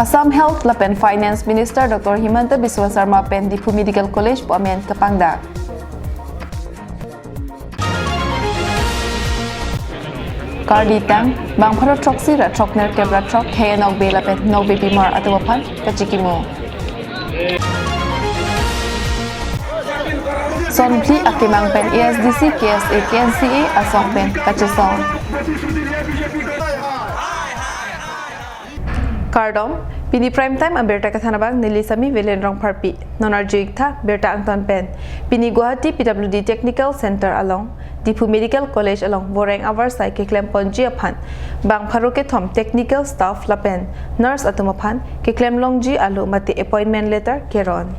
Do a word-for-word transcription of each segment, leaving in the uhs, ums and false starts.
Assam Health lapen Finance Minister Doctor Himanta Biswa Sarma pen Diphu Medical College pu amen kapangdak. Kardi tang, bang pharo throksi ra throknerkep ra throk khei anokbe lapen nokbe pimar atum aphan kachikimu. Sonphli akemang pen A S D C, K S A, K N C A asong pen kachesong. Kardom, pini Prime Time abirta kethan abang neli Sami Velen Rongpharpi. Non arju-ik tha birta angton pen. Pini Guwahati P W D Technical Center along, Diphu Medical College along voreng avarsai keklem ponji aphan bang pharo kethom technical staff lapen nurse atum aphan keklem longji alo mate appointment letter keron.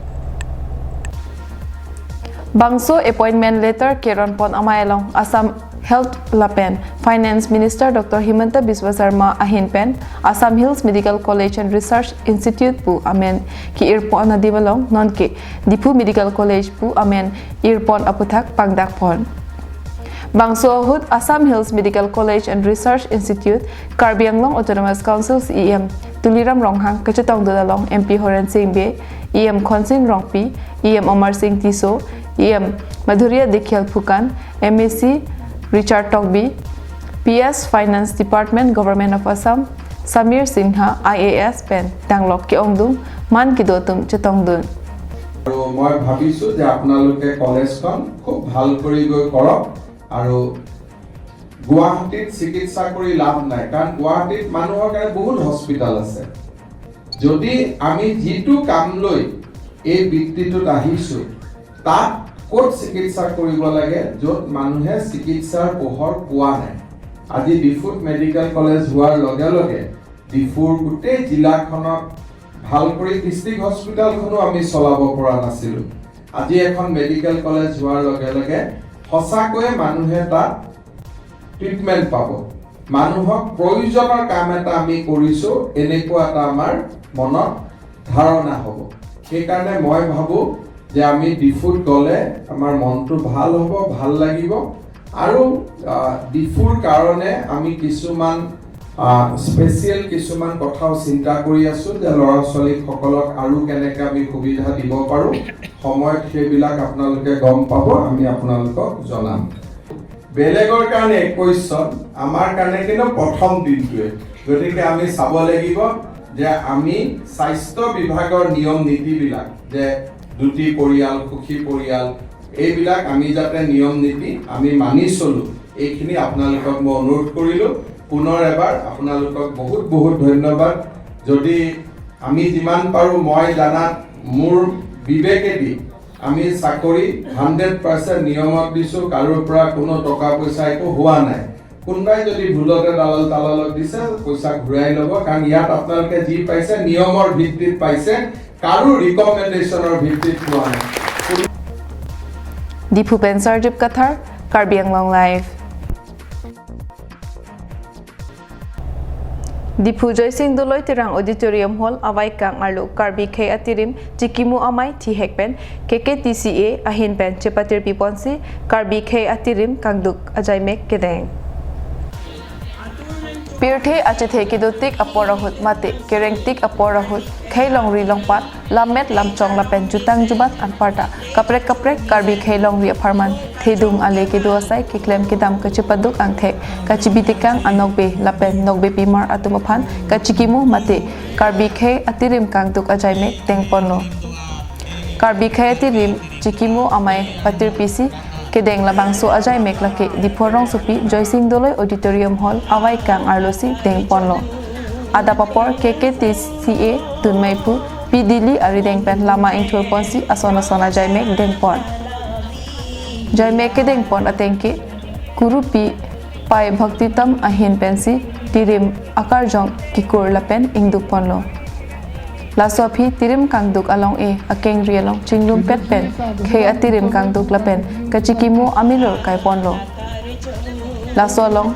Bangso appointment letter keron pon amei along Assam Health lapen Finance Minister Doctor Himanta Biswa Sarma ahin pen Assam Hills Medical College and Research Institute pu amen ke-ir pon adim along nonke Diphu Medical College pu amen ir pon aputhak pangdak pon. Bangso ahut Assam Hills Medical College and Research Institute, Karbi Anglong Autonomous Council C E M Tuliram Ronghang kachetongdun along M P Horen Sing Bey, E M Khonsing Rongpi, E M Amar Sing Tisso, E M Madhurya Dikhial Phukan, M A C Richard Tokbi, P S Finance Department, Government of Assam, Samir Sinha, I A S pen danglok ke-ongdung man kedo atum chetongdun. আৰু মই ভাবিছো যে আপোনালোকে কলেজখন খুব ভাল কৰি গৈ কৰক আৰু গুৱাহাটীত চিকিৎসা কৰি লাভ নাই, কাৰণ গুৱাহাটীত মানুহৰ কাৰণে বহুত হস্পিটেল আছে। যদি আমি যিটো কাম লৈ এই বৃত্তিটোত আহিছো, তাত ক'ত চিকিৎসা কৰিব লাগে, য'ত মানুহে চিকিৎসাৰ পোহৰ পোৱা নাই। আজি ডিফুত মেডিকেল কলেজ হোৱাৰ লগে লগে ডিফুৰ গোটেই জিলাখনত ভাল কৰি ডিষ্ট্ৰিক্ট হস্পিটেলখনো আমি চলাব পৰা নাছিলো। আজি এখন মেডিকেল কলেজ হোৱাৰ লগে লগে সঁচাকৈয়ে মানুহে তাত ট্ৰিটমেণ্ট পাব। মানুহক প্ৰয়োজনৰ কাম এটা আমি কৰিছো, এনেকুৱা এটা আমাৰ মনত ধাৰণা হ'ব। সেইকাৰণে মই ভাবো যে আমি ডিফুত গ'লে আমাৰ মনটো ভাল হ'ব, ভাল লাগিব। আৰু আহ, ডিফুৰ কাৰণে আমি কিছুমান স্পেচিয়েল কিছুমান কথাও চিন্তা কৰি আছো যে ল'ৰা ছোৱালীসকলক আৰু কেনেকে আমি সুবিধা দিব পাৰো। সময়ত সেইবিলাক আপোনালোকে গম পাব, আমি আপোনালোকক জনাম। বেলেগৰ কাৰণে একৈশ চন, আমাৰ কাৰণে কিন্তু প্ৰথম দিনটোৱে। গতিকে আমি চাব লাগিব যে আমি স্বাস্থ্য বিভাগৰ নিয়ম নীতিবিলাক, যে দুটি পৰিয়াল, সুখী পৰিয়াল, এইবিলাক আমি যাতে নিয়ম নীতি আমি মানি চলো, এইখিনি আপোনালোকক মই অনুৰোধ কৰিলো। পুনৰ এবাৰ আপোনালোকক বহুত বহুত ধন্যবাদ। যদি আমি যিমান পাৰো, মই জানাত মোৰ বিবেকেদি আমি চাকৰি হাণ্ড্ৰেড পাৰ্চেণ্ট নিয়মত দিছো, কাৰোৰ পৰা কোনো টকা পইচা একো হোৱা নাই। কোনোবাই যদি ভুলতে দালাল তালালক দিছে, পইচা ঘূৰাই ল'ব, কাৰণ ইয়াত আপোনালোকে যি পাইছে নিয়মৰ ভিত্তিত পাইছে, কাৰো ৰিকমেণ্ডেশ্যনৰ ভিত্তিত পোৱা নাই। Diphu pen Sarjip Kathar, Karbi Anglong Live. Diphu Joysing Doloi Terang Auditorium Hall avaikang arlo Karbi Khei Atirim chikimu amei thihek pen K K T C A ahin pen chepatirpi ponsi Karbi Khei Atirim kangduk ajaimek kedeng. Pirthe achethe kedotik apor ahut mate kerengtik apor ahut khei longri longpat, lammet lamchong lapen jutang jubat anparta kaprek kaprek Karbi khei longri apharman thedung ale kedo asai keklem kedam kachepaduk angthek kachibitekang anokbe lapen nokbe pimar atum aphan kachikimu mate Karbi Khei Atirim kangduk ajaimek dengponlo. Karbi Khei Atirim chikimu amei patirpisi kedeng labangso ajaimek lake Diphu rongsopi Joysing Doloi Auditorium Hall avaikang arlosi dengponlo. Adap apor K K T C A dunmeiphu P Dili arideng pen lama ingthur ponsi ason ason ajaimek dengpon. Jaimek kedengpon atengke Kurupi Pai Bhaktitam ahin pensi tirim akarjong kikur lapen ingdukponlo. Laso aphi tirim kangduk along-e akengri along chinglumpet pen khei atirim kangduk lapen kachikimu amilur kaiponlo. Laso along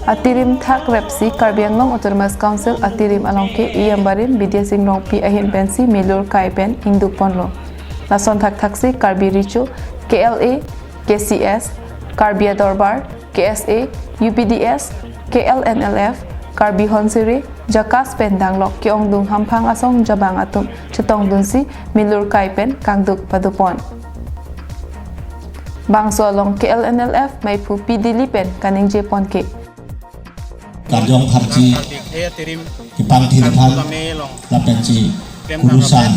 atirim thakrepsi Karbi Anglong Autonomous Council atirim along ke E M barim Bidya Sing Rongpi ahin pensi milur kai pen ingdukponlo. Lason thakthaksi Karbi Recho, K L A, K C S, Karbi Adorbar, K S A, U P D S, K L N L F, Karbi Honsere, JACAS pen danglok ke-ongdung hamphang asong jabang atum chetongdunsi milur kai pen kangduk padopon. Bangso along K L N L F maiphu P Dili pen kaningjepon ke. Karjong Kharchi kepangthir aphan lapensi kurusar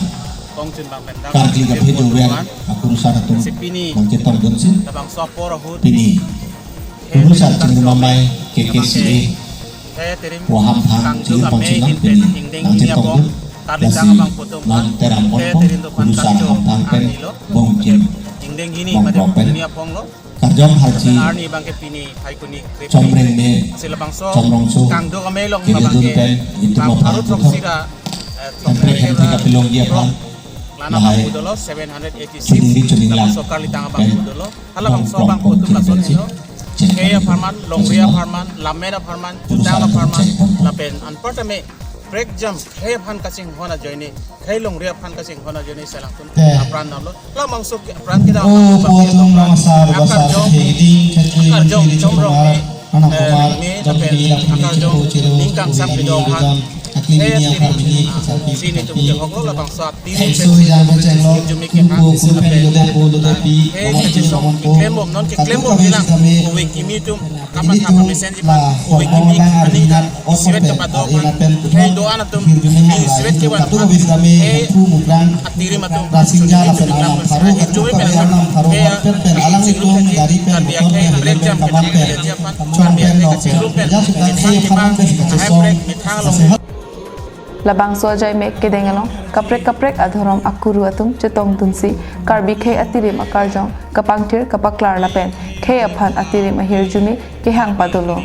karkli kaphe dover akurusar atum nangchetongdunsi pini kurusar chingrum amei K K C A pu hamphang chingrum pangchinam pini nangchetongdun, lasi non Teram Monpong kurusar hamphang pen bongchin bongpong pen Karjong Kharchi arni abangke pini Phaikuni Chomrengme Chomrongso kangduk amei along kedodun abangke pen itum bang aphan arut rok puthot sira, eh, temprek hemthi kapilongji aphan lana lahai abang pudolo seven hundred eighty-six, chuningri chuninglak labangso karlitang abang pen pudolo. Halabangso bongpong abang putum lason pensi hino. Khei apharman, longri apharman, lamen apharman, jutang apharman, lapen anparta me prekjam khei aphan kachinghon ajoine, khei longri aphan kachinghon ajoine selangtun apran damlo. Labangso ke apran kedam o abang putum long asar basar khei ding khei akarjong khei ding Chomrong kumar, anak kumar, eh, dong khei ding lapen akarjong khei ding ningkangsam khei ding pidong ha. Akli bini apar bini kesapi sini tum kesapi kehok lo labangso atiri pen hijang pen chenglo jumi ke ha kupo kulo pen lo de po lo de pi. He, he, chesong keklem bom non keklem bom bilang. Kave sitame kove kimi tum kapan ini kapan tum mesen la jipan kove kimi bang arinat ot siwet pen kepadok arinat pen he kuthon doan atum hirjuni he hang siwet kewan katu kave sitame he pu mukrang atirim atum rasingja lapen alam pharo katu kave alam pharo pen pen alam itum gari pen motor pen helmet pen kaman pen chong pen nok pen. Jasuta khei aphan pen kachesong. Labangso ajai mek kedeng along kaprek kaprek adhorom akuru atum chetongdunsi Karbi khei atirim akarjong kapangthir kapaklar lapen khei aphan atirim ahirjume kehang padolo.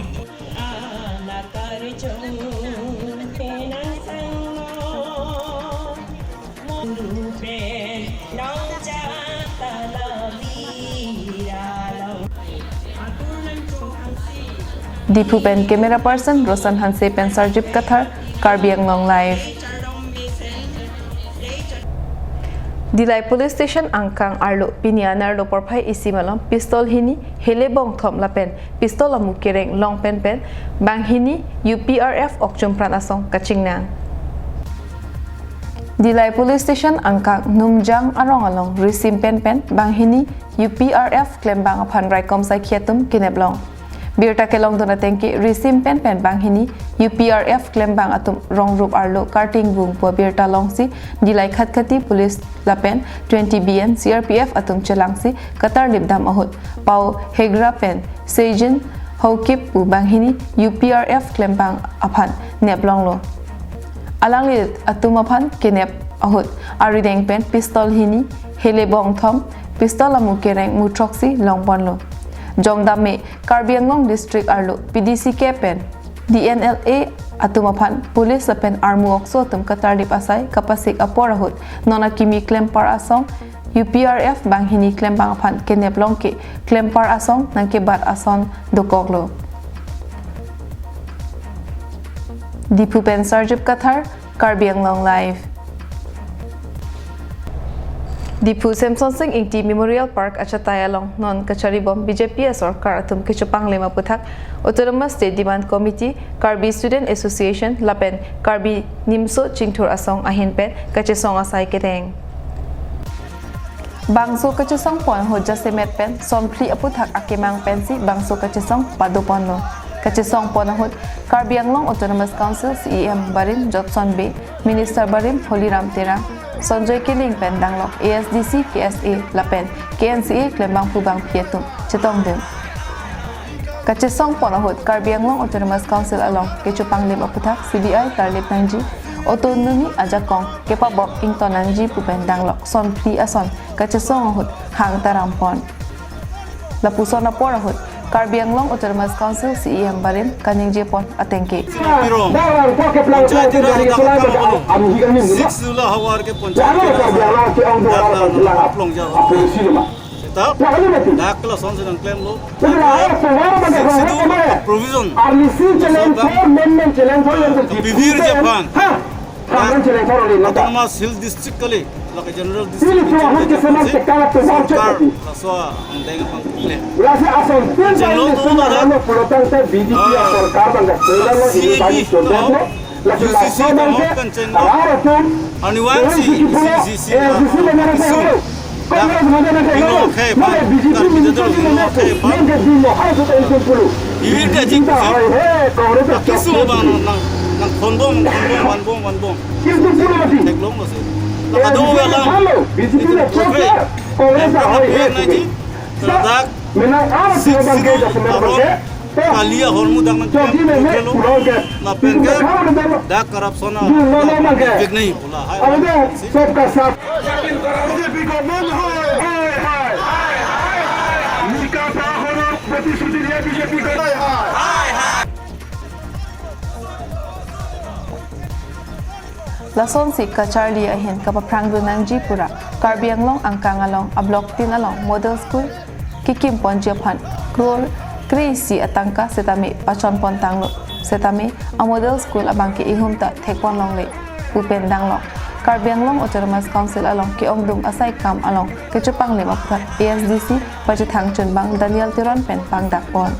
Diphu pen camera person Roshan Hanse pen Sarjip Kathar, Karbi Anglong Live. Dillai Police Station angkang arlo pini anerlo porphai isi malom pistol hini, hele bongthom lapen pistol amu kereng long pen pen banghini U P R F okchumpran asong kachingnang. Dillai Police Station angkang Numjang arong along risim pen pen banghini U P R F klembang aphan raikom saikhi atum kenep long. Birta kelongdun ateng ke risim pen pen banghini U P R F klembang atum rong rup arlo karting vung pu birta longsi Dillai Khatkhati Police lapen twenty B N C R P F atum chelangsi katarlip dam ahut Pau Hegra pen Seijin Haokip pu banghini U P R F klembang aphan nep longlo. Alangli atum aphan kenep ahut arideng pen pistol hini, hele bongthom, pistol amu kereng muthroksi longponlo. Jongdam me Karbi Anglong District arlo P D C K pen D N L A atum aphan police lapen armu okso atum katarlip asai kapasik apor ahut non akimi klempar asong U P R F banghini klembang aphan kenep long ke klempar asong nangkebat ason dokoklo. Diphu pen Sarjip Kathar, Karbi Anglong Live. Diphu Semson Sing Ingti Memorial Park achatai along non kacharibom B J P asorkar atum kechepanglim aputhak Autonomous State Demand Committee, Karbi Student Association lapen Karbi Nimso Chingthur Asong ahin pen kachesong asai kedeng. Bangso kachesong pon ahut jasemet pen sonphli aputhak akemang pensi bangso kachesong padoponlo. Kachesong pon ahut Karbi Anglong Autonomous Council C E M barim Jotson Bey, Minister barim Holiram Terang, Sonjoy Killing pen danglok A S D C, K S A lapen K N C A klembang pu bangphi atum chetongdun. Kachesong pon ahut Karbi Anglong Autonomous Council along kechepanglim aputhak C B I tarlip nangji, autonomy ajakong kepabok ington nangji pu pen danglok sonphli ason kachesong ahut hang tarampon. Lapuson apor ahut Karbi Anglong Autonomous Council C E M barim kaningjepon ateng ke. Pirong. Panchayati Raj dak kama bolo. Six July havar ke panchayati Raj dak dak plong jaro. Seta dak lason si nangklemlo. Sixth Schedule provision. Pivir Japan. Autonomous Hill District kali. Lake general district, pili pulo ahut kesenam tekang atum sorkar, chek lagi. Laso angdeng abang kile. Lasi ason pun jenglo tangte tu nang ada. Ano pulo tangte B J P, ah, sorkar bang ka sudah lo ini bagi, no, contoh lo. Lasi U C C laso bang ke, kan cheng, no, arah atum. Arniwan si, si, si, si, eh, ah, si, si, mana isu. Congress mana na, ino, no, oke, mana Pak, B J P, kan, minta kita dulu, ino, oke, Pak. Mana di mo harus kita itu puluh. Ini dia, kita, hai, hai, Congress. Tapi semua bang, nang, nang, nang, konbong, konbong, wanbong, wanbong. Itu puluh mati. Theklonglo si. Eh, nakado, B J P ya lang. Halo, B J P itu na oke. Congress, yang ahoi, pernah eh, naji, itu. Ladak, menang apa sih, six bang, zero, kita semua aron, bang, ya? Kali ahormu dak nang jadi, kem, meme, oke lo. Pulang ke. Lapen ke, itu, dak corruption, dulu, lama, lama, ke. Fake nahi, bola, hai. Apa dia? Sabka saath. B J P government, hai, hai, hai. Nikah tahun berarti sudah dia B J P government, hai, hai. Lasonsi kacharli ahin kapaphrangdun nangji pura Karbi Anglong angkang along a-block tin along model school kekim ponji aphan crore kre-isi atangka setame pachon pon tanglo setame a-model school abang ke inghum ta thek pon longle pu pen danglok. Karbi Anglong Autonomous Council along ke-ongdung asai kam along kechepanglim aphuthak A S D C pachethang chunbang Daniel Teron pen pangdak pon.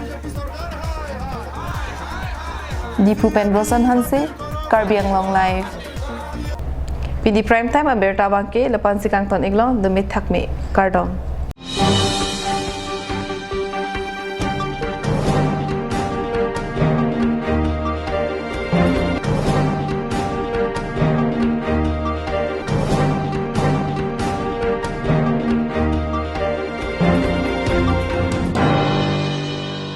Diphu pen Roson Hanse, Karbi Anglong Live. Pini Prime Time abirta abang ke lapu-ansi kangton iklo, dumi thakmi, kardom.